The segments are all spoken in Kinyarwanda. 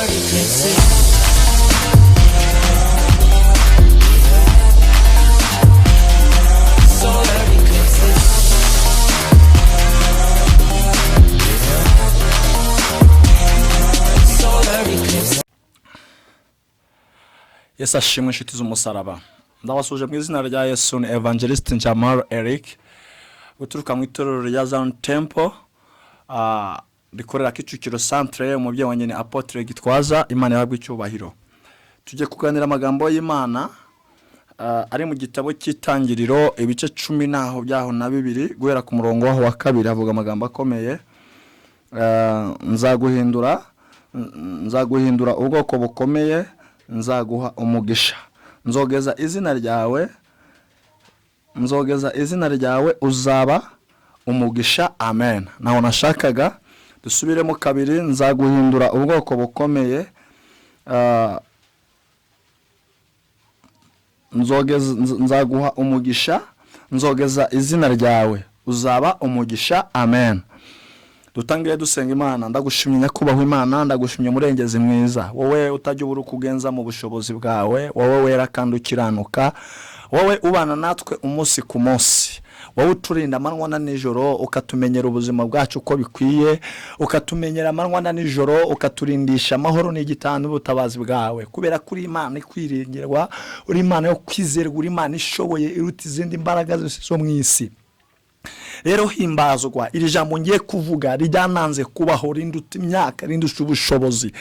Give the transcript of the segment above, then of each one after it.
Solar eclipses. Solar eclipses. Solar eclipses. Yesu ashimwe, inshuti z'umusaraba. Ndabasuje mu izina rya Yesu. Ni Evangelist Njamaro Eric, guturuka mu itorero rya Zion Temple rikorera Kicukiro Centre. Umubyeyi wanjye ni Apotre Gitwaza. Imana ihabwe icyubahiro. Tujye kuganira amagambo y'Imana ari mu gitabo cy'Itangiriro, ibice 12 byaho, guhera ku murongo waho wa 2. Havuga amagambo akomeye. Nzaguhindura ubwoko bukomeye, nzaguha umugisha, nzogeza izina ryawe, nzogeza izina ryawe, uzaba umugisha. Amen. Naho nashakaga dusubiremo kabiri: nzaguhindura ubwoko bukomeye, nzaguha umugisha, nzogeza izina ryawe, uzaba umugisha. Amen. Dutangire dusenga Imana. Ndagushimye, nyakubahwa Imana, ndagushimye murengezi mwiza, wowe utajya ubura uko ugenza mu bushobozi bwawe, wowe wera kandi ukiranuka, wowe ubana natwe umunsi ku munsi, wowe uturinda amanywa na nijoro, ukatumenyera ubuzima bwacu uko bikwiye, ukatumenyera amanywa na nijoro, ukaturindisha amahoro n'igitanda n'ubutabazi bwawe, kubera ko uri Imana ikwiringirwa, uri Imana yo kwizerwa, uri Imana ishoboye iruta izindi mbaraga zose zo mu isi. Rero himbazwa. Iri jambo ngiye kuvuga rijyananze kubaho, rinduta imyaka, rindusha ubushobozi.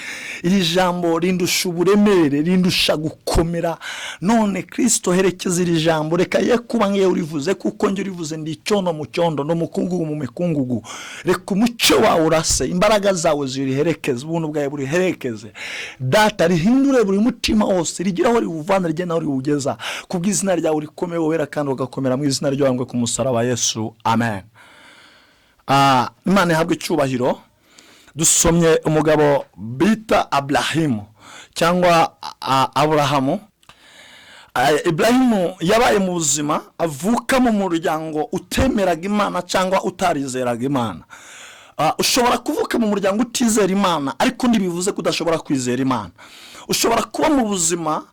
Iri jambo rindusha uburemere, rindusha gukomera. None Kirisito, herekeza iri jambo, reka ye kuba ngewe urivuze, kuko njye urivuze ndi icyondo mu cyondo no mukungugu mu mikungugu. Reka umucyo wawe urase, imbaraga zawe ziriherekeze, ubuntu bwawe buriherekeze. Data, rihindure buri mutima wose, rigire aho riwuvana, rigena aho riwugeza, kubw'izina ryawe rikomeye, wera kandi ugakomera, mu izina ryawe ku musaraba Yesu, amen. Imana ihabwe icyubahiro. Dusomye umugabo bita Aburahimu cyangwa Aburahamu. Iburahimu yabaye mu buzima, avuka mu muryango utemeraga Imana cyangwa utarizeraga Imana. Ushobora kuvuka mu muryango utizera Imana, ariko ntibivuze ko udashobora kwizera Imana. Ushobora kuba mu buzima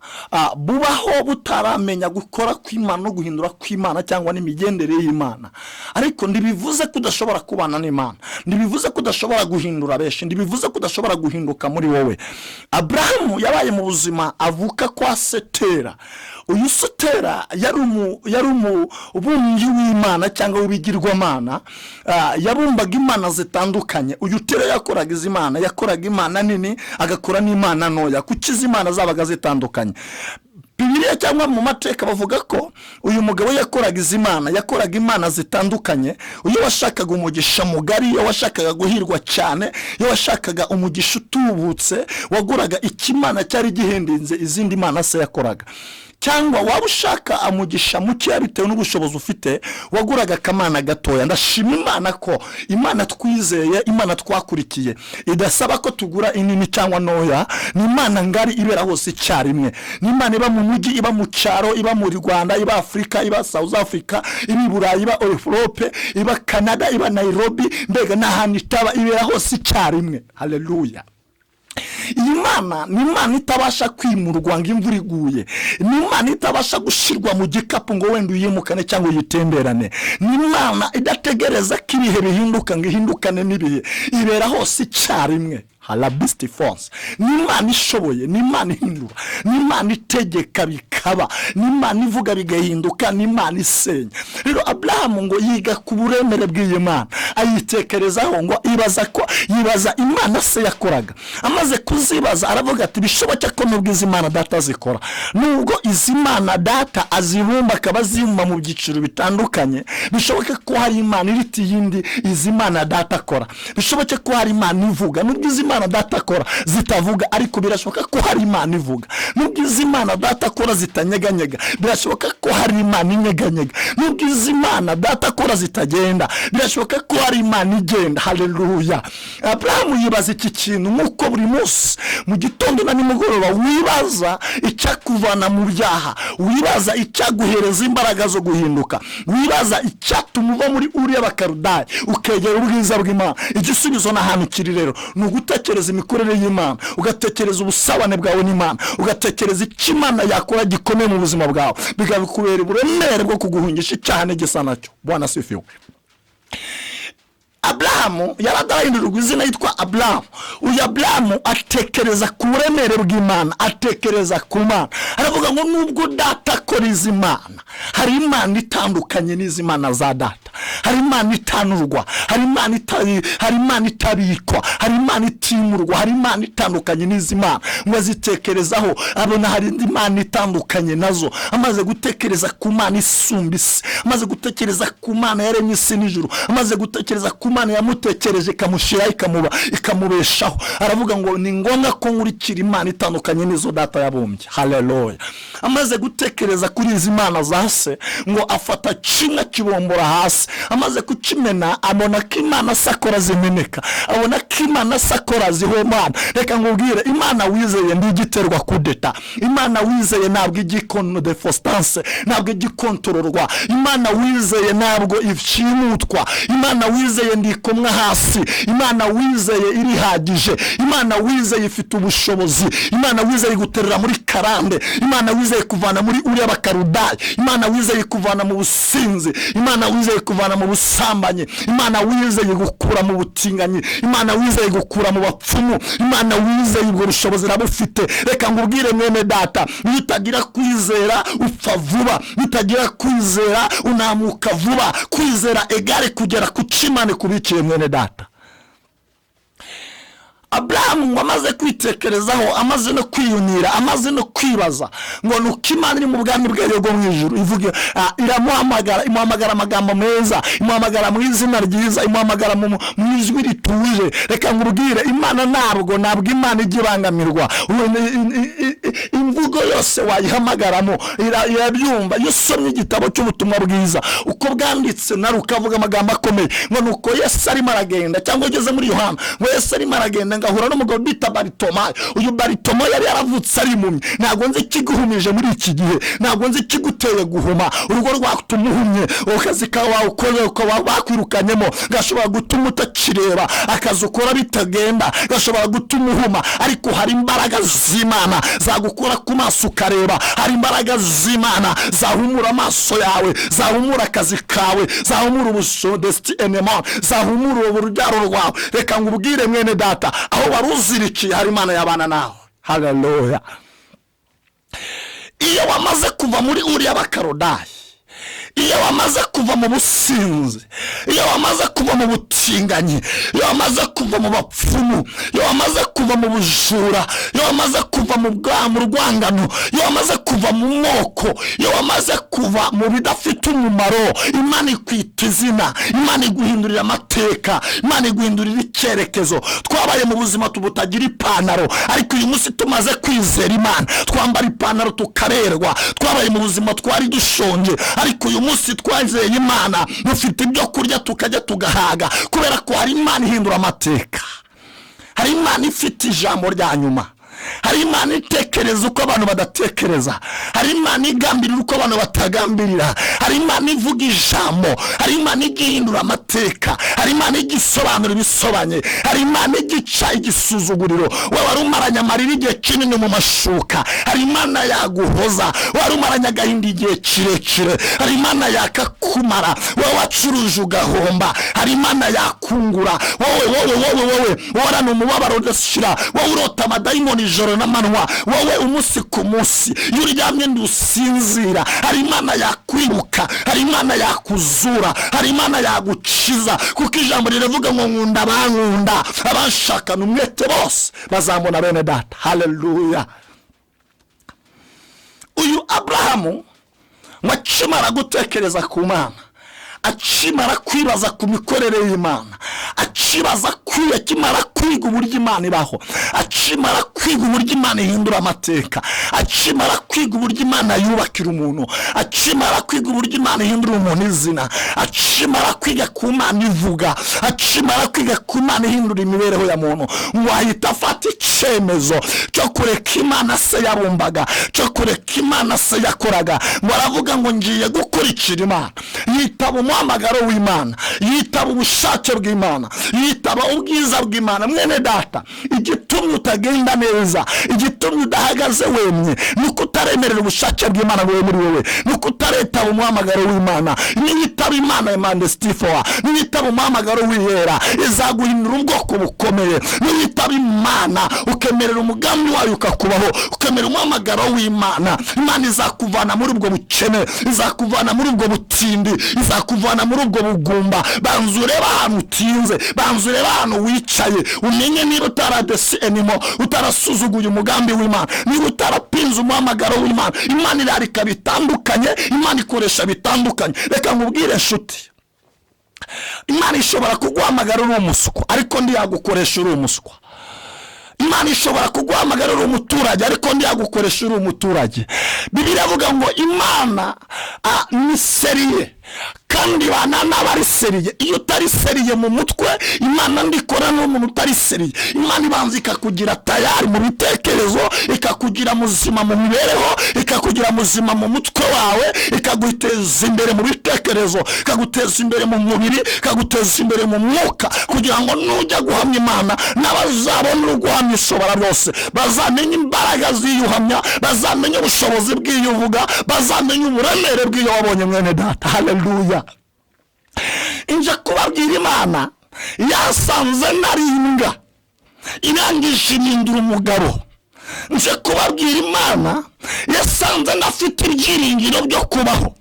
bubaho butaramenya gukora kw'Imana no guhindura kw'Imana cyangwa n'imigendere y'Imana, ariko ntibivuze ko udashobora kubana n'Imana, ntibivuze ko udashobora guhindura benshi, ntibivuze ko udashobora guhinduka muri wowe. Aburahamu yabaye mu buzima, avuka kwa Setera. Uyu Setera yari umubumbyi w'Imana cyangwa w'ibigirwamana, yabumbaga imana zitandukanye. Uyu Tera yakoraga izi mana, yakoraga imana nini, agakora n'imana ntoya, kuko izi mana zabaga zitandukanye. Bibiliya cyangwa mu mateka bavuga ko uyu mugabo yakoraga izi mana, yakoraga imana zitandukanye. Iyo washakaga umugisha mugari, iyo washakaga guhirwa cyane, iyo washakaga umugisha utubutse, waguraga ikimana cyari gihendinze izindi mana se yakoraga, cyangwa waba ushaka amugisha mukeya bitewe n'ubushobozi ufite, waguraga akamana gatoya. Ndashima Imana ko Imana twizeye, Imana twakurikiye, idasaba ko tugura inini cyangwa ntoya. Ni Imana ngari, ibera hose icyarimwe. Ni Imana iba mu mujyi, iba mu cyaro, iba mu Rwanda, iba Afurika, iba South Africa, iba i Burayi, iba Europe, iba Canada, iba Nairobi. Mbega ni ahantu itaba? Ibera hose icyarimwe. Haleluya! Iyi Mana ni Imana itabasha kwimurwa ngo imvura iguye, ni Imana itabasha gushyirwa mu gikapu ngo wenda uyimukane cyangwa uyitemberane, ni Imana idategereza ko ibihe bihinduka ngo ihindukane n'ibihe. Ibera hose icyarimwe. Harabisiti fonse. Ni Imana ishoboye, ni Imana ihindura, ni Imana itegeka bikaba, ni Imana ivuga bigahinduka, ni Imana isenya. Rero Aburahamu ngo yiga ku buremere bw'iyi Mana, ayitekerezaho, ngo ibaza ko yibaza Imana se yakoraga. Amaze kuzibaza aravuga ati: "Bishoboke ko nubwo izi mana data zikora, nubwo izi mana data azibumba akaba azibumba mu byiciro bitandukanye, bishoboke ko hari Imana iruta iyindi izi mana data akora, bishoboke ko hari Imana ivuga. Nubwo izi mana data akora zitavuga, ariko birashoboka ko hari Imana ivuga. Nubwo izi mana data akora zitanyeganyega, birashoboka ko hari Imana inyeganyega. Nubwo izi mana data akora zitagenda, birashoboka ko hari Imana igenda." Haleluya! Aburahamu yibaza iki kintu nk'uko buri munsi mu gitondo na nimugoroba wibaza icyakuvana mu byaha, wibaza icyaguhereza imbaraga zo guhinduka, wibaza icyatuma uva muri Uriya Bakarudayi ukegera ubwiza bw'Imana. Igisubizo ni ahantu kiri. Rero ni ugutekereza. Gutekereza imikorere y'Imana, ugatekereza ubusabane bwawe n'Imana, ugatekereza icyo Imana yakora gikomeye mu buzima bwawe, bikabikubera uburemere bwo kuguhungisha icyaha n'igisa nacyo. Bwana asifiwe. Aburahamu yaradahindurirwa izina, yitwa Aburahamu. Uyu Aburahamu atekereza ku buremere bw'Imana, atekereza ku Mana, aravuga ngo nubwo data akora izi mana, hari Imana itandukanye n'izi mana za data, hari Imana itanurwa, hari Imana hari Imana itabikwa, hari Imana itimurwa, hari Imana itandukanye n'izi mana. Ngo azitekerezaho, abona hari indi mana itandukanye nazo. Amaze gutekereza ku Mana isumba isi, amaze gutekereza ku Mana yaremye isi n'ijuru, amaze gutekereza ku Mana yamutekereje, ikamushyiraho, ikamuba, ikamubeshaho, aravuga ngo ni ngombwa ko nkurikira Imana itandukanye n'izo data yabumbye. Haleluya. Amaze gutekereza kuri izi mana za se, ngo afata kimwe akibombora hasi. Amaze kukimena, abona ko imana se akora zimeneka, abona ko imana se akora zihumana. Reka nkubwire, Imana wizeye ntigiterwa kudeta. Imana wizeye ntabwo ijya de fositanse, ntabwo ijya ikontororwa. Imana wizeye ntabwo ishimutwa. Imana wizeye ndikomwa hasi. Imana wizeye irihagije. Imana wizeye ifite ubushobozi. Imana wizeye iguterera muri karande. Imana wizeye kuvana muri uriya bakarudayi. Imana wizeye kuvana mu businzi. Imana wizeye kuvana mu busambanyi. Imana wizeye gukura mu butinganyi. Imana wizeye gukura mu bapfumu. Imana wizeye ubwo bushobozi irabufite. Reka nkubwire mwene data, iyo utagira kwizera upfa vuba, iyo utagira kwizera unamuka vuba. Kwizera égale kugera ku cyo Imana ikubikiye, mwene data. Aburahamu ngo amaze kwitekerezaho, amaze no kwiyunira, amaze no kwibaza ngo ni uko Imana iri mu bwami bwayo bwo mu ijuru ivuga, iramuhamagara, imuhamagara amagambo meza, imuhamagara mu izina ryiza, imuhamagara mu ijwi rituje. Reka nkubwire, Imana ntabwo Imana ijya ibangamirwa. Imvugo yose wayihamagaramo irabyumva. Iyo usomye igitabo cy'ubutumwa bwiza uko bwanditse, nawe ukavuga amagambo akomeye, ngo ni uko Yesu arimo aragenda, cyangwa ugeze muri Yohana, ngo Yesu arimo aragenda ngahura n'umugabo bita Baritomayo. Uyu Baritomayo yari yaravutse ari impumyi. Ntabwo nzi ikiguhumije muri iki gihe, ntabwo nzi ikiguteye guhuma. Urugo rwatuma uhumye, akazi kawe ukora ukaba bakwirukanyemo gashobora gutuma utakireba, akazi ukora bitagenda gashobora gutuma uhuma, ariko hari imbaraga z'Imana zagukura ku maso ukareba. Hari imbaraga z'Imana zahumura amaso yawe, zahumura akazi kawe, zahumura ubusodesiti enema, zahumura urubyaro rwawe. Reka ngubwire mwene data, aho wari uzirikiye hari Imana yabana nawe. Haleluya. Iyo wamaze kuva muri uriya bakarodayi, iyo wamaze kuva mu businzi, iyo wamaze kuva mu butinganyi, iyo wamaze kuva mu bapfumu, iyo wamaze kuva mu bujura, iyo wamaze kuva mu rwangano, iyo wamaze kuva mu moko, iyo wamaze kuva mu bidafite umumaro, Imana ikwita izina, Imana iguhindurira amateka, Imana iguhindurira icyerekezo. Twabaye mu buzima butagira ipantaro, ariko uyu munsi tumaze kwizera Imana twambara ipantaro tukarerwa. Twabaye mu buzima twari dushonje, ariko uyu munsi twizeye Imana dufite ibyo kurya, tukajya tugahaga, kubera ko hari Imana ihindura amateka, hari Imana ifite ijambo rya nyuma, hari Imana itekereza uko abantu badatekereza, hari Imana igambirira uko abantu batagambirira, hari Imana ivuga ijambo, hari Imana igihindura amateka, hari Imana igisobanura ibisobanye, hari Imana igica igisuzuguriro. Wowe wari umaranye amarira igihe kinini mu mashuka, hari Imana yaguhoza. Wari umaranye agahinda igihe kirekire, hari Imana yakakumara. Wowe wacuruje ugahomba, hari Imana yakungura. Wowe wowe wowe wowe uhorana umubabaro udashira, wowe urota amadayimoni ijoro n'amanywa, wowe umunsi ku munsi iyo uryamye ntusinzira, hari Imana yakwibuka, hari Imana yakuzura, hari Imana yagukiza, kuko ijambo riravuga ngo nkunda abankunda, abanshakana umwete bose bazambona, bene data. Haleluya. Uyu Aburahamu ngo akimara gutekereza ku Mana, akimara kwibaza ku mikorere y'Imana, akibaza akimara kwiga uburyo Imana ibaho, akimara kwiga uburyo Imana ihindura amateka, akimara kwiga uburyo Imana yubakira umuntu, akimara kwiga uburyo Imana ihindura umuntu izina, akimara kwiga ku Mana ivuga, akimara kwiga ku Mana ihindura imibereho ya muntu, ngo ahita afata icyemezo cyo kureka Imana se yabumbaga, cyo kureka Imana se yakoraga. Ngo aravuga ngo ngiye gukurikira Imana. Yitaba umuhamagaro w'Imana, yitaba ubushake bw'Imana, yitaba ubwiza bw'Imana. Mwene data, igitumye utagenda neza, igitumye udahagaze wemye, ni uko utaremerera ubushake bw'Imana ngo muri wowe, ni uko utaretaba umuhamagaro w'Imana. Niwitaba Imana Emande Sitifowa, niwitaba umuhamagaro w'Iyera, izaguhindura ubwoko bukomeye. Niwitaba Imana ukemerera umugambi wayo ukakubaho, ukemerera umuhamagaro w'Imana, Imana izakuvana muri ubwo bukene, izakuvana muri ubwo butindi, izakuvana muri ubwo bugumba. Banza urebe ahantu utinze, banza urebe ahantu wicaye, umenye niba utaradesi enimo, utarasuzuguye umugambi w'Imana, niba utarapinze umuhamagaro w'Imana. Imana irarika bitandukanye, Imana ikoresha bitandukanye. Reka nkubwire nshuti, Imana ishobora kuguhamagara uri umuswa, ariko ntiyagukoresha uri umuswa. Imana ishobora kuguhamagara uri umuturage, ariko ntiyagukoresha uri umuturage. Bibiliya ivuga ngo Imana ni sérieux, kandi bana n'abari sérieux. Iyo utari sérieux mu mutwe, Imana ndikora n'umuntu utari sérieux. Imana ibanza ikakugira tayari mu bitekerezo, ikakugira muzima mu mibereho, ikakugira muzima mu mutwe wawe, ikaguteza imbere mu bitekerezo, ikaguteza imbere mu mubiri, ikaguteza imbere mu mwuka, kugira ngo nujya guhamya Imana, n'abazabona uri guhamya Ishobora byose bazamenye imbaraga z'iyo uhamya, bazamenye ubushobozi bw'iyo uvuga, bazamenye uburemere bw'iyo wabonye. Mwene data, haleluya. Inje kubabwira, Imana yasanze nari imbwa, irangije ihindura umugabo. Nje kubabwira, Imana yasanze ndafite ibyiringiro byo kubaho,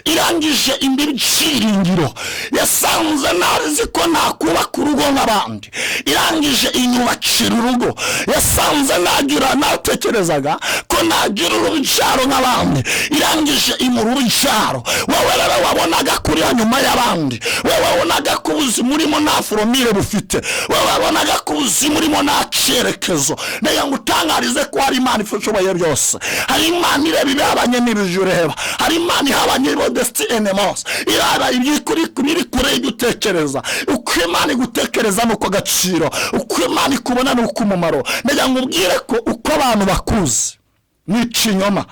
irangije indi byiringiro. Yasanze nazi ko nakubaka urugo nk'abandi, irangije inyubakira urugo. Yasanze nagira, natekerezaga ko nagira urubyaro nk'abandi, irangije imura urubyaro. Wowe rero wabonaga kuri nyuma y'abandi, wowe wabonaga ko ubuzima urimo nta formule bufite, wowe wabonaga ko ubuzima urimo nta cyerekezo, reka ngo utangarize ko hari Imana ishoboye byose. Hari Imana ireba ibihabanye n'ibyo ureba, hari Imana ihabanye desti enemos, iraba ibyikuri biri kure y'ibyo utekereza. Uko Imana igutekereza ni uko agaciro, uko Imana ikubona ni uko umumaro. Ndagira ngo ubwire ko uko abantu bakuzi ni ikinyoma,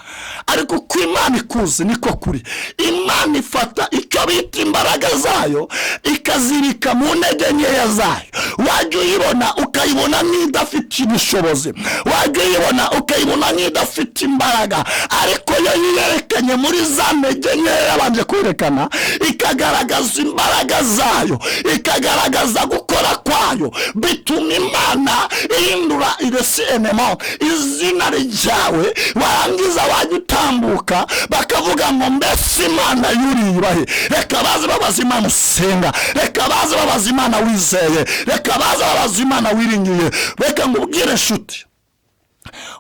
ariko uko Imana ikuzi niko kuri. Imana ifata icyo bita imbaraga zayo ikazirika mu ntege nkeya zayo. Wajya uyibona ukayibona nk'idafite ubushobozi, wajya uyibona ukayibona nk'idafite imbaraga, ariko yo yiyerekanye muri za ntege nkeya yabanje kwerekana, ikagaragaza imbaraga zayo, ikagaragaza gukora kwayo. Bituma Imana ihindura iresi enemo izina ryawe. Warangiza wajya utambuka bakavuga ngo mbese Imana yuribahe? Reka baze babaza Imana usenga, reka baze babaza Imana wizeye, reka baze babaza Imana wiringiye. Reka ngo ubwire inshuti,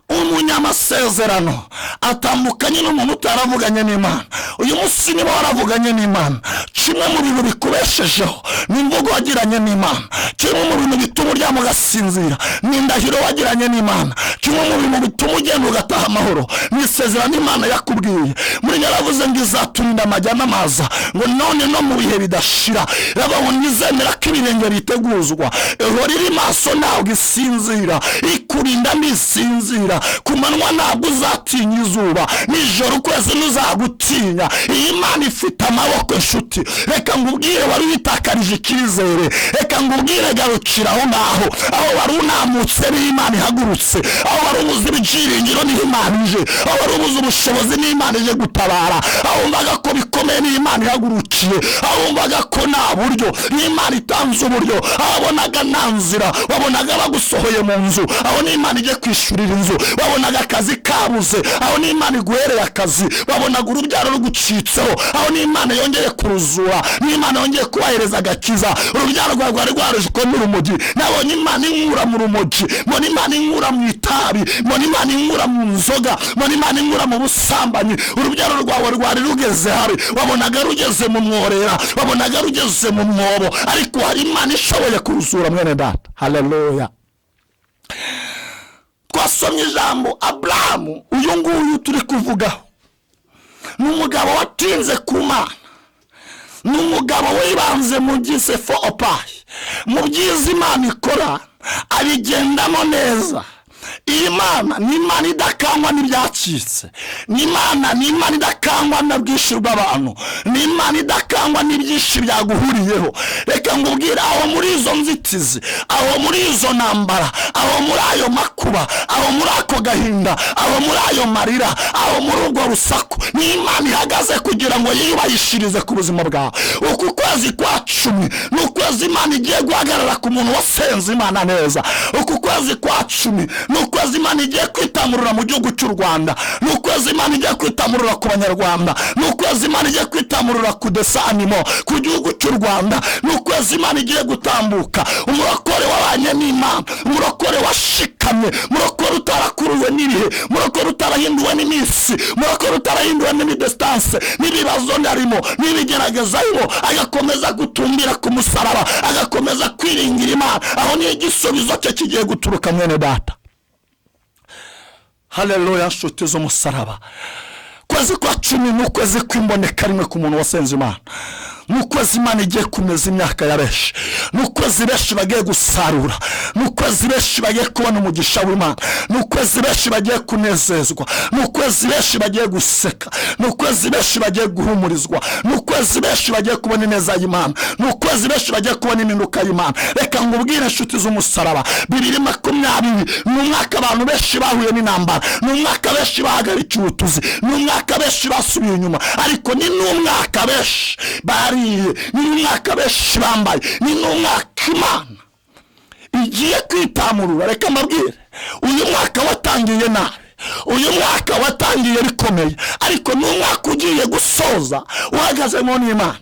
umunyamasezerano atandukanye n'umuntu utaravuganye n'Imana. Uyu munsi niba waravuganye n'Imana, kimwe mu bintu bikubeshejeho ni imvugo wagiranye n'Imana. Kimwe mu bintu bituma uryama ugasinzira ni indahiro wagiranye n'Imana. Kimwe mu bintu bituma ugenda ugataha amahoro ni isezerano Imana yakubwiye. Muri yaravuze ngo izaturinda amajya n'amaza, ngo none no mu bihe bidashira. Iravuga ngo ntizemera ko ibirenge biteguzwa, ihora iri maso ntabwo isinzira, ikurinda ntisinzira. Ku manywa ntabwo uzatinya izuba, nijoro ukwezi ntuzagutinya. Iyi Mana ifite amaboko inshuti. Reka ngubwire wari witakarije icyizere, reka ngubwire garukira aho ngaho, aho wari unamutse niho Imana ihagurutse, aho wari ubuze ibyiringiro niho Imana ije, aho wari ubuze ubushobozi niho Imana ije gutabara, aho wumvaga ko bikomeye niho Imana ihagurukiye, aho wumvaga ko nta buryo niho Imana itanze uburyo, aho wabonaga nta nzira, wabonaga bagusohoye mu nzu, aho niho Imana ije kwishyurira inzu, wabonaga akazi kabuze, aho niho Imana iguhereye akazi, wabonaga urubyaro rugucitseho, aho niho Imana yongeye kuruzura, niho Imana yongeye kubahereza agakiza. Urubyaro rwawe rwari rwarujwe n'urumogi, nabonye Imana inkura mu rumogi, mbona Imana inkura mu itabi, mbona Imana inkura mu nzoga, mbona Imana inkura mu busambanyi. Urubyaro rwawe rwari rugeze habi, wabonaga rugeze mu mworera, wabonaga rugeze mu mwobo, ariko hari Imana ishoboye kuruzura. Mwene data, haleluya. Twasomye ijambo Aburahamu, uyu nguyu turi kuvugaho ni umugabo watinze ku Mana, ni umugabo wibanze mu gisefo opayi, mu byiza Imana ikora abigendamo neza. Iyi Mana ni Imana idakangwa n'ibyacitse, ni Imana idakangwa na bwinshi bw'abantu, ni Imana idakangwa n'ibyinshi byaguhuriyeho. Reka ngubwire, aho muri izo nzitizi, aho muri izo ntambara, aho muri ayo makuba, aho muri ako gahinda, aho muri ayo marira, aho muri urwo rusaku, ni Imana ihagaze kugira ngo yiyubahishirize ku buzima bwawe. Uku kwezi kwa 10 ni ukwezi Imana igiye guhagarara ku muntu wasenze Imana neza. Uku kwezi kwa 10 ni ukwezi Imana igiye kwitamurura mu gihugu cy'u Rwanda, ni ukwezi Imana igiye kwitamurura ku Banyarwanda, ni ukwezi Imana igiye kwitamurura ku desanimo ku gihugu cy'u Rwanda, ni ukwezi Imana igiye gutambuka. Umurokore wabanye n'Imana, umurokore washikamye, umurokore utarakuruwe n'ibihe, umurokore utarahinduwe n'iminsi, umurokore utarahinduwe n'imidesitanse n'ibibazo narimo n'ibigerageza arimo, agakomeza gutumbira ku musaraba, agakomeza kwiringira Imana. Aho niyo igisubizo cye kigiye guturuka, mwene data. Haleluya, nshuti z'umusaraba. Kwezi kwa 10 ni ukwezi kw'imboneka rimwe ku muntu wasenze Imana, ni ukwezi Imana igiye kumeza imyaka ya benshi, ni ukwezi benshi bagiye gusarura, ni ukwezi benshi bagiye kubona umugisha w'Imana, ni ukwezi benshi bagiye kunezezwa, ni ukwezi benshi bagiye guseka, ni ukwezi benshi bagiye guhumurizwa, ni ukwezi benshi bagiye kubona ineza y'Imana, ni ukwezi benshi bagiye kubona impinduka y'Imana. Reka ngubwire inshuti z'umusaraba, 2020 ni umwaka abantu benshi bahuye n'intambara, ni umwaka benshi bahagarikiwe utuzi, ni umwaka benshi basubiye inyuma, ariko ni n'umwaka benshi bari, ni umwaka benshi bambaye, ni n'umwaka Imana igiye kwitamurura. Reka mbabwire, uyu mwaka watangiye nabi, uyu mwaka watangiye bikomeye, ariko ni umwaka ugiye gusoza uhagazemo n'Imana,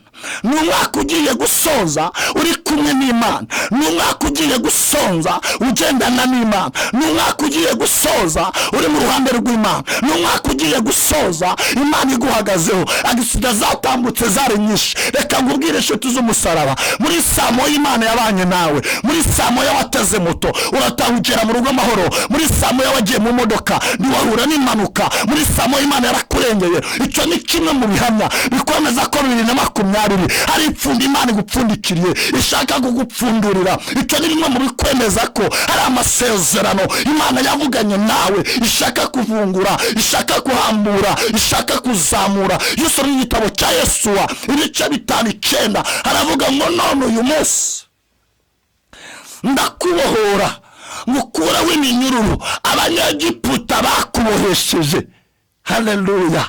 ni umwaka ugiye gusoza uri kumwe n'Imana, ni umwaka ugiye gusoza ugendana n'Imana, ni umwaka ugiye gusoza uri mu ruhande rw'Imana, ni umwaka ugiye gusoza Imana iguhagazeho. Agisida zatambutse zari nyinshi. Reka ngubwire inshuti z'umusaraba, muri saa moya Imana yabanye nawe, muri saa moya wateze moto urataha ugera mu rugo amahoro, muri saa moya wagiye mu modoka ntiwahura n'impanuka, muri saa moya Imana yarakurengeye. Icyo ni kimwe mu bihamya bikomeza ko 2020 hari ipfundo Imana igupfundikiriye ishaka kugupfundurira. Icyo ni bimwe mu bikwemeza ko hari amasezerano Imana yavuganye nawe ishaka kuvungura, ishaka kuhambura, ishaka kuzamura. Iyo usomye igitabo cya Yesuwa ibice 5:9 haravuga ngo none uyu munsi ndakubohora ngukuraho iminyururu Abanyegiputa bakubohesheje. Haleluya.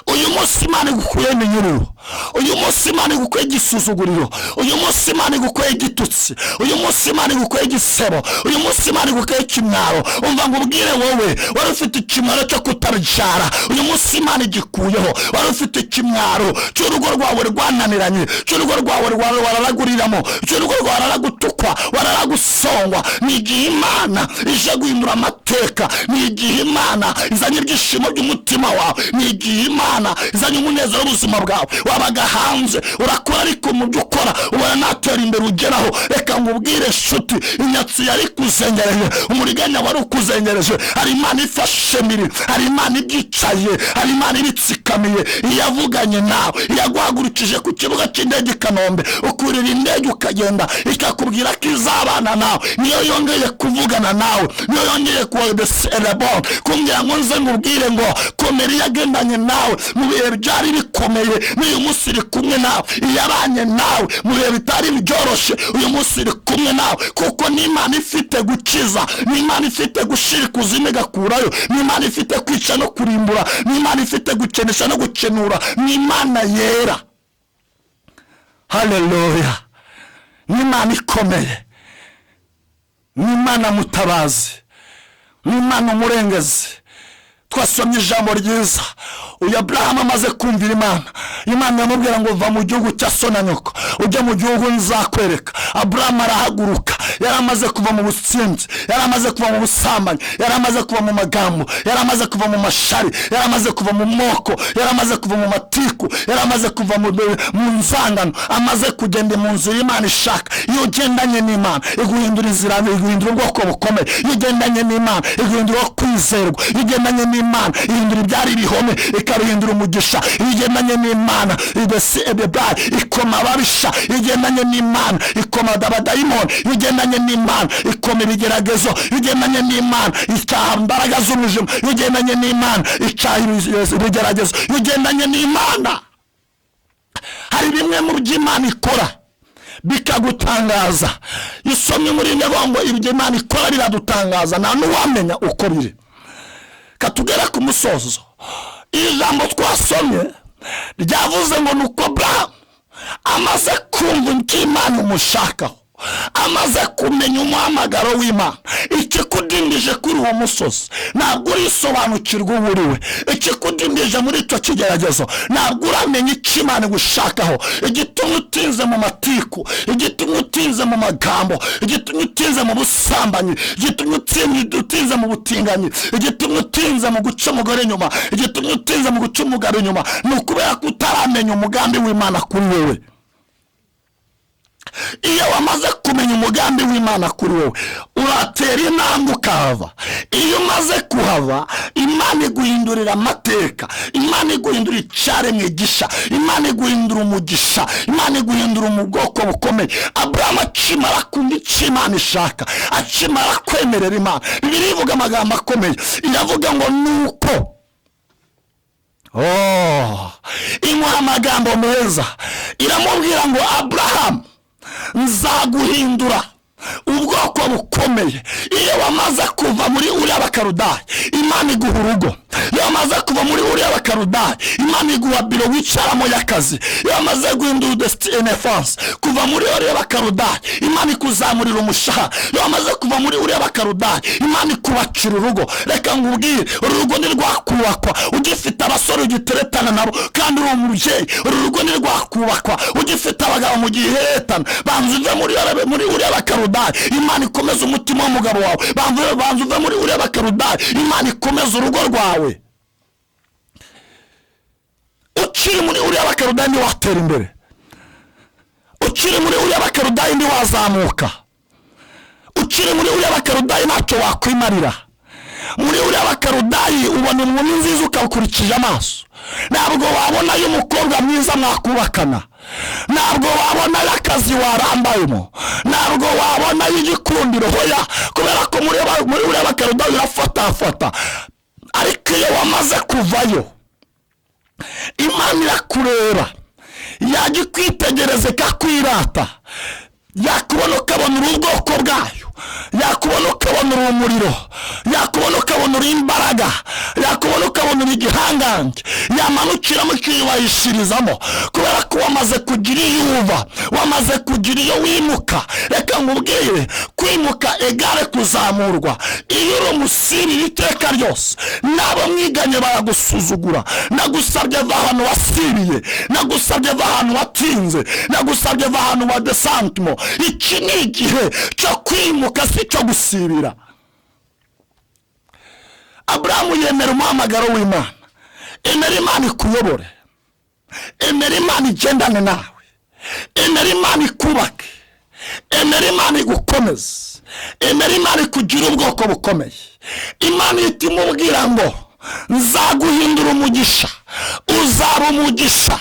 Uyu munsi Imana igukuye iminyururu, uyu munsi Imana igukuye igisuzuguriro, uyu munsi Imana igukuye igitutsi, uyu munsi Imana igukuye igisebo, uyu munsi Imana igukuye ikimwaro. Umva ngo ubwire wowe wari ufite ikimwaro cyo kutabyara, uyu munsi Imana igikuyeho. Wari ufite ikimwaro cy'urugo rwawe rwananiranye, cy'urugo rwawe wararaguriramo, cy'urugo rwawe wararagutukwa, wararagusongwa. Ni igihe Imana ije guhindura amateka, ni igihe Imana izanye ibyishimo by'umutima wawe, ni igihe Imana izanye umunezero w'ubuzima bwawe. Wabaga hanze urakora, ariko mu byo ukora ubona natera imbere ugeraho. Reka ngubwire nshuti, inyatsi yari kuzengereje, umuriganya wari ukuzengereje, hari Imana ifashe miri, hari Imana ibyicaye, hari Imana ibitsikamiye, iyavuganye nawe, iyaguhagurukije ku kibuga cy'indege i Kanombe, ukurira indege ukagenda, ikakubwira ko izabana nawe. Niyo yongeye kuvugana nawe, niyo yongeye kumbwira ngo nze ngubwire ngo komera, yagendanye nawe mu bihe byari bikomeye, n'uyu munsi iri kumwe nawe. Iyabanye nawe mu bihe bitari byoroshye, uyu munsi iri kumwe nawe, kuko ni Imana ifite gukiza, ni Imana ifite gushira ikuzimu igakurayo, ni Imana ifite kwica no kurimbura, ni Imana ifite gukenesha no gukenura, ni Imana yera. Haleluya. Ni Imana ikomeye, ni Imana mutabazi, ni Imana umurengezi. Twasomye ijambo ryiza. Uyu Aburahamu amaze kumvira Imana, Imana yamubwira ngo va mu gihugu cya so na nyoko ujye mu gihugu nzakwereka. Aburahamu arahaguruka. Yari amaze kuva mu businzi, yari amaze kuva mu busambanyi, yari amaze kuva mu magambo, yari amaze kuva mu mashari, yari amaze kuva mu moko, yari amaze kuva mu matiku, yari amaze kuva mu nzangano, amaze kugenda mu nzira Imana ishaka. Iyo ugendanye n'Imana iguhindura inzira, iguhindura ubwoko bukomeye. Iyo ugendanye n'Imana iguhindura uwo kwizerwa. Iyo ugendanye n'Imana ihindura ibyari ibihome ikabihindura umugisha. Iyo ugendanye n'Imana ikoma ababisha. Iyo ugendanye n'Imana ikoma abadayimoni. Iyo ugendanye n'Imana ikoma ibigeragezo. Iyo ugendanye n'Imana icyaha imbaraga z'umwijima. Iyo ugendanye n'Imana icyaha ibigeragezo. Iyo ugendanye n'Imana hari bimwe mu byo Imana ikora bikagutangaza. Isomye muri ngo ibyo Imana ikora biradutangaza, nta n'uwamenya uko biri. Katugera ku musozo. Ijambo twasomye ryavuze ngo nuko Aburahamu amaze kumva icyo Imana imushakaho, amaze kumenya umuhamagaro w'Imana. Ikikudindije kuri uwo musozi ntabwo urisobanukirwa uwo uri we. Ikikudindije muri icyo kigeragezo ntabwo uramenya icyo Imana igushakaho. Igitumye utinze mu matiku, igitumye utinze mu magambo, igitumye utinze mu busambanyi, igitumye utinze mu butinganyi, igitumye utinze mu guca umugore inyuma, igitumye utinze mu guca umugabo inyuma, ni ukubera ko utaramenya umugambi w'Imana kuri wowe. Iyo wamaze kumenya umugambi w'Imana kuri wowe uratera intambwe ukahava. Iyo umaze kuhava Imana iguhindurira amateka, Imana iguhindura icyaremwe gisha, Imana iguhindura umugisha, Imana iguhindura mu bwoko bukomeye. Aburahamu akimara kumva icyo Imana ishaka, akimara kwemerera Imana, Bibiliya ivuga amagambo akomeye, iravuga ngo nuko imuha amagambo meza, iramubwira ngo Aburahamu nzaguhindura ubwoko bukomeye. Iyo wamaze kuva muri uriya Bakarudayi Imana iguha urugo. Iyo wamaze kuva muri uriya Bakarudayi Imana iguha biro wicaramo y'akazi. Iyo wamaze guhindura destiny kuva muri uriya Bakarudayi Imana ikuzamurira umushahara. Iyo wamaze kuva muri uriya Bakarudayi Imana ikubakira urugo. Reka ngubwire, urugo ntirwakubakwa ugifite abasore ugiteretana nabo kandi uri umubyeyi. Uru rugo ntirwakubakwa ugifite abagabo mu giheretana. Banza uve muri uriya Bakarudayi, Imana ikomeza umutima w'umugabo wawe. Banza uve muri uriya Bakarudayi, Imana ikomeza urugo rwawe. Ukiri muri uriya Bakarudayi ntiwatera imbere. Ukiri muri uriya Bakarudayi ntiwazamuka. Ukiri muri uriya Bakarudayi ntacyo wakwimarira. Muri uriya Bakarudayi ubona inkumi nziza ukakurikije amaso. Ntabwo wabonayo umukobwa mwiza mwakubakana, ntabwo wabonayo akazi warambayemo, ntabwo wabonayo igikundiro. Hoya, kubera ko muri uriya Bakarudayi urafatafata. Ariko iyo wamaze kuvayo Imana irakureba, yajya ikwitegereza ikakwirata, yakubona ukabona uri ubwoko bwayo, yakubona ukabona uri umuriro, yakubona ukabona uri imbaraga, yakubona ukabona uri igihangange, yamanukiramo ikiyubashirizamo. Kubera ko wamaze kugira iyo uva, wamaze kugira iyo wimuka. Reka nkubwire, kwimuka egare kuzamurwa. Iyo uri umusiriri iteka ryose n'abo mwiganye baragusuzugura. Nagusabye va ahantu wasiriye, nagusabye va ahantu watinze, nagusabye va ahantu wa desantimo. Iki ni igihe cyo kwimuka, si cyo gusibira. Aburahamu yemera umuhamagaro w'Imana. Emera Imana ikuyobore, emera Imana igendane nawe, emera Imana ikubake, emera Imana igukomeze, emera Imana ikugira ubwoko bukomeye. Imana ihita imubwira ngo nzaguhindura umugisha, uzaba umugisha,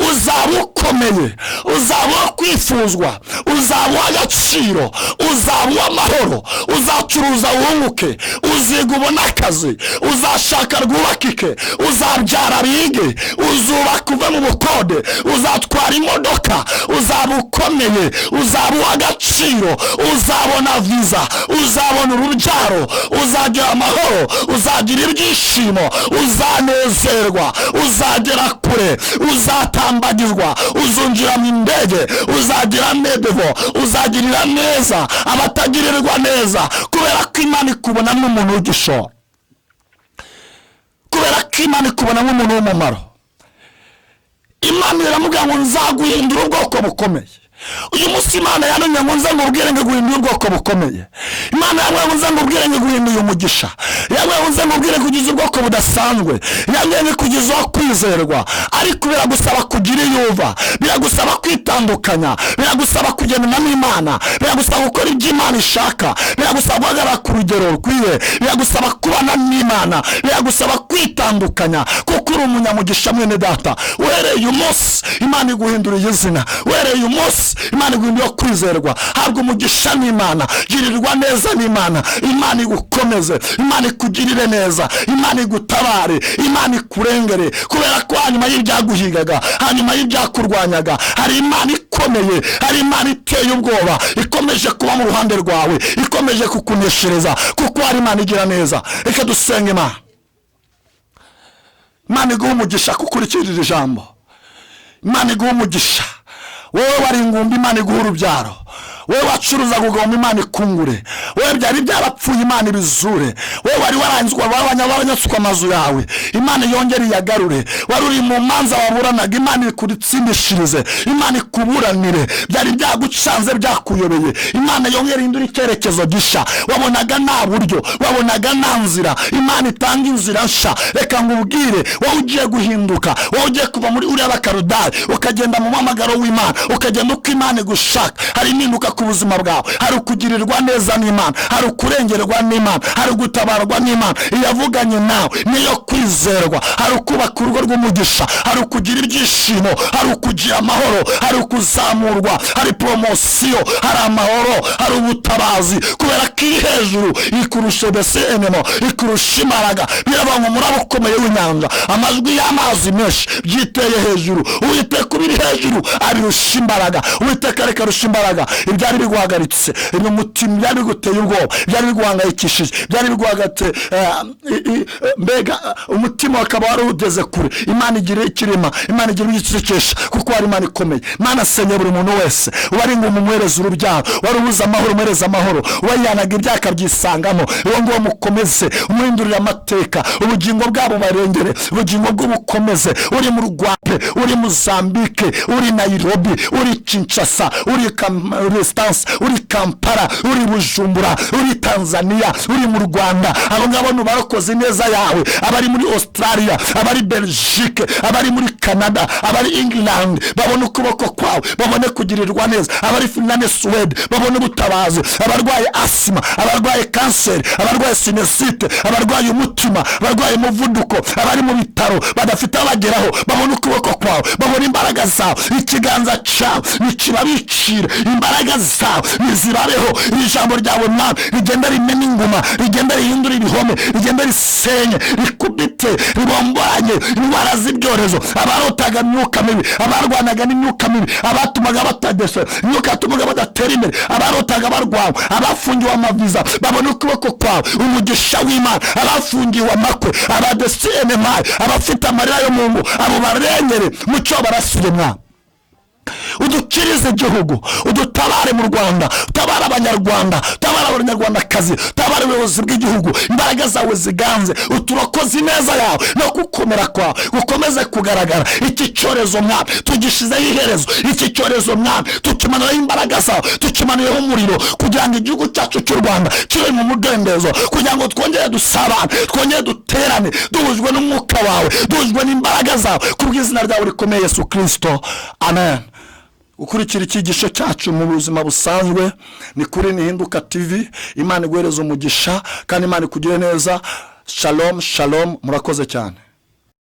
uzaba ukomeye, uzaba uwo kwifuzwa, uzaba uw'agaciro, uzaba uw'amahoro, uzacuruza wunguke, uziga ubone akazi, uzashaka rwubakike, uzabyara bige, uzubaka uve mu bukode, uzatwara imodoka, uzaba ukomeye, uzaba uw'agaciro, uzabona viza, uzabona urubyaro, uzagira amahoro, uzagira ibyishimo, uzanezerwa, uzagera kure, uzatambagizwa, uzunjira mu ndege, uzagira medevo, uzagirira neza abatagirirwa neza. Kubera ko Imana ikubona nk'umuntu w'igishoro, kubera ko Imana ikubona nk'umuntu w'umumaro. Imana iramubwira ngo nzaguhindura ubwoko bukomeye. Uyu munsi Imana yantumye ngo nze ngubwire ngo iguhinduye ubwoko bukomeye. Imana yambwiye ngo nze ngubwire ngo iguhinduye umugisha. Yambwiye ngo nze ngubwire ngo ugize ubwoko budasanzwe. Yambwiye ngo ikugize uwo kwizerwa. Ariko biragusaba kugira iyo uva, biragusaba kwitandukanya, biragusaba kugendana n'Imana, biragusaba gukora ibyo Imana ishaka, biragusaba guhagarara ku rugero rukwiye, biragusaba kubana n'Imana, biragusaba kwitandukanya, kuko uri umunyamugisha mwene data. Uhereye uyu munsi Imana iguhinduriye izina. Uhereye uyu munsi Imana iguhinduriye kwizerwa. Habwa umugisha n'Imana, girirwa neza n'Imana. Imana igukomeze, Imana ikugirire neza, Imana igutabare, Imana ikurengere, kubera ko hanyuma y'ibyaguhigaga, hanyuma y'ibyakurwanyaga, hari Imana ikomeye, hari Imana iteye ubwoba ikomeje kuba mu ruhande rwawe, ikomeje kukuneshereza, kuko hari Imana igira neza. Reka dusenge Imana. Imana iguhe umugisha kukurikirira ijambo. Imana iguhe umugisha. Wowe wari ingumba, Imana iguhe urubyaro. Wowe wacuruzaga ugomba, Imana ikungure. Wowe byari byarapfuye, Imana ibizure. Wowe wari waranzwe, waranyatswe amazu yawe, Imana yongere iyagarure. Wari uri mu manza waburanaga, Imana ikutsindishirize, Imana ikuburanire. Byari byagucanze, byakuyobeye, Imana yongere ihindure icyerekezo gisha. Wabonaga nta buryo, wabonaga nta nzira, Imana itanga inzira nsha. Reka ngubwire, wowe ugiye guhinduka, wowe ugiye kuva muri uriya bakarudari ukagenda mu muhamagaro w'Imana, ukagenda uko Imana igushaka. Hari impinduka ku buzima bwawe, hari ukugirirwa neza n'Imana, hari ukurengerwa n'Imana, hari gutabarwa n'Imana. Iyavuganye nawe niyo kwizerwa. Hari ukubaka urugo rw'umugisha, hari ukugira ibyishimo, hari ukugira amahoro, hari ukuzamurwa, hari poromosiyo, hari amahoro, hari ubutabazi, kubera ko iri hejuru ikurusha mbese enemo, ikurusha imbaraga. Biravuga ngo umuraba ukomeye w'inyanja, amajwi y'amazi menshi byiteye hejuru. Uwiteka ubiri hejuru abirusha imbaraga. Uwiteka reka arusha imbaraga ibyari biguhagaritse, umutima, byari biguteye ubwoba, byari biguhangayikishije, byari biguhagaritse, mbega umutima wakaba wari ugeze kure. Imana igira ikirema, Imana igira igicecekesha, kuko hari Imana ikomeye. Imana asenye buri muntu wese wari ngo umumuhereze urubyaro, wari ubuze amahoro umuhereze amahoro, wayanaga ibyaha akabyisangamo, uwo nguwo mukomeze, umuhindurire amateka, ubugingo bwabo barengere, ubugingo bw'ubukomeze. Uri mu Rwanda, uri Mozambique, uri Nairobi, uri Kinshasa, uri Resistance, uri Kampala, uri Bujumbura, uri Tanzania, uri mu Rwanda, abo ngabo nubarokoze neza yawe. Abari muri Australia, abari Belgique, abari muri Canada, abari England, babone ukuboko kwawe, babone kugirirwa neza. Abari Finland, Sweden, babone ubutabazi. Abarwaye asima, abarwaye kanseri, abarwaye sinusite, abarwaye umutima, abarwaye umuvuduko, abari mu bitaro badafite abageraho, babone ukuboko kwawe, babone imbaraga zawe. Ikiganza cyawe nikibabicira, imbaraga zawe nizibabeho. Ijambo ryawe Mwami rigenda rimena inguma, rigenda rihindura ibihome, rigenda risenye, rikubite, ribombanye indwara z'ibyorezo. Abarotaga imyuka mibi, abarwanaga n'imyuka mibi, abatumaga batadese, imyuka yatumaga badatera imbere, abarotaga barwawe, abafungiwe amaviza, babone ukuboko kwawe, umugisha w'Imana. Abafungiwe amakwe, abadesienemayi, abafite amarira yo mu ngo, abo barengere mucyo barasire. Mwami, udukirize igihugu, udutabare mu Rwanda, utabare abanyarwanda, utabare abanyarwandakazi, utabare ubuyobozi bw'igihugu. Imbaraga zawe ziganze, uturokoze ineza yawe no gukomera kwawe gukomeze kugaragara. Iki cyorezo Mwami tugishizeho iherezo, iki cyorezo Mwami tukimanuraho imbaraga zawe, tukimanuyeho umuriro, kugira ngo igihugu cyacu cy'u Rwanda kibe mu mudendezo, kugira ngo twongere dusabane, twongere duterane, duhujwe n'umwuka wawe, duhujwe n'imbaraga zawe, kubw'izina ryawe rikomeye Yesu Kristo, amen. Ukurikira icyigisho cyacu mu buzima busanzwe ni kuri Nihinduka TV. Imana iguhereze umugisha kandi Imana ikugire neza. Shalom shalom, murakoze cyane.